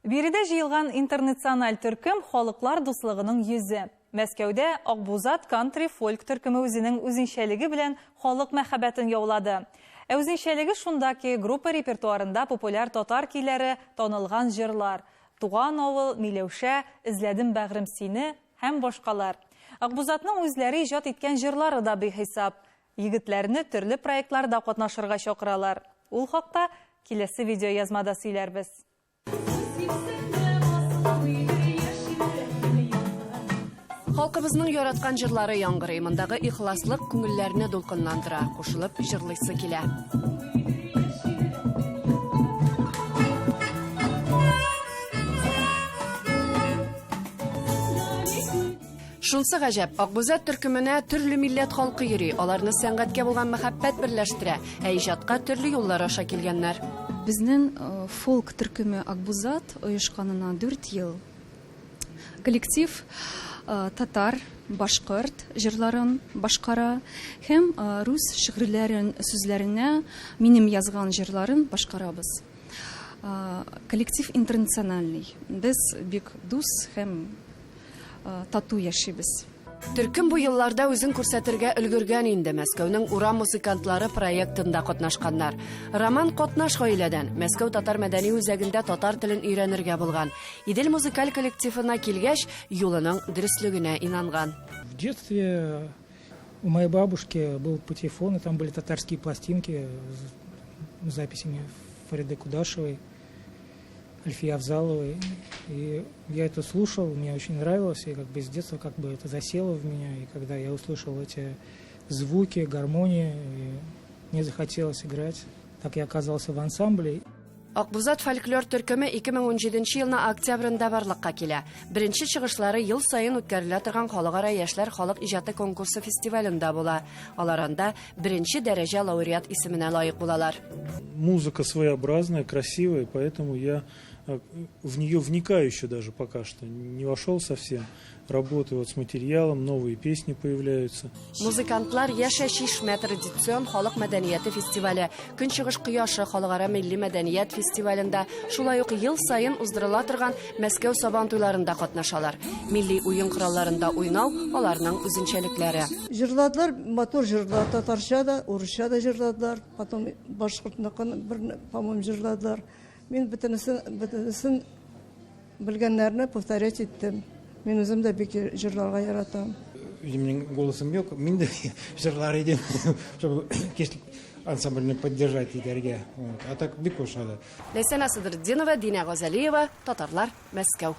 Биредә җыелган интернациональ төркем, халыклар дуслыгының йөзе. Мәскәүдә Акбузат кантри-фольк төркеме үзенең үзенчәлеге белән халык мәхәббәтен яулады. Ә үзенчәлеге шунда ки, группа репертуарында популяр татар көйләре, танылган җырлар, Туган авыл, Миләүшә, Эзләдем бәгърем сине һәм башкалар. Акбузатның үзләре иҗат иткән җырлары да бихисап. Егетләрне төрле проектларда катнашырга чакыралар. Ул хакта киләсе видеоязмада сөйләрбез. Халкыбызның яраткан җырлары яңгырый. Мондагы ихласлык күңелләрне дулкынландыра, кушылып җырлыйсы килә. Шунсы гаҗәп, Акбүзат төркеменә төрле милләт халкы йөри, аларны сәнгатькә булган мәхәббәт берләштерә, ә иҗатка төрле юллар аша килгәннәр. Безнең фолк төркеме Акбузат оешканына дүрт ел. Коллектив татар, башкорт җырларын башкара һәм рус шигырьләрен сүзләренә минем язган җырларын башкарабыз. Коллектив интернациональный. Без бик дус һәм тату яшибез. Төркем бу елларда үзен күрсәтергә өлгергән инде. Мәскәүнең урам музыкантлары проектында катнашканнар. Роман катнаш гаиләдән, Мәскәү татар мәдәни үзәгендә татар телен өйрәнергә булган. Идел музыкаль коллективына килгәч, юлының дөреслегенә инанган. В детстве у моей бабушки был патефон, и там были татарские пластинки с записями Фариды Кудашевой. Альфии Авзаловой. И я это слушал, мне очень нравилось, и как бы с детства как бы это засело в меня. И когда я услышал эти звуки, гармонии, и мне захотелось играть. Так я оказался в ансамбле. Акбузат фольклор төркеме 2017 елның октябрендә барлыкка килә. Беренче чыгышлары ел саен үткәрелә торган халыкара яшьләр халык иҗаты конкурсы фестивалендә була. Алар анда беренче дәрәҗә лауреат исеменә лаек булалар. Музыка своеобразная, красивая, поэтому я э, в нее вникаю еще даже пока что. Не вошел совсем. Работаю вот с материалом, новые песни появляются. Музыкантлар Яшә чишмә традицион халык мәдәнияте фестивале, Көнчыгыш кояшы халыкара милли мәдәният фестивалендә, шулай ук ел саен уздырыла торган Мәскәү Сабан туйларында катнашалар. Милли уен коралларында уйнау, аларның үзенчәлекләре. Җырладылар, матур җырладылар, татарча да, урысча да җырладылар, потом башкортныкын бер, по-моему, җырладылар. Мин бөтенесен, бөтенесен белгәннәрне повторять иттем. Мин үзем дә бик җырларга яратам. Үземнең голосым юк, мин дә җырлар идем, чтобы ансамбльне поддержать итәргә. А так бик ошады. Ләйсән Асадретдинова, Динә Газалиева, Татарлар, Мәскәү.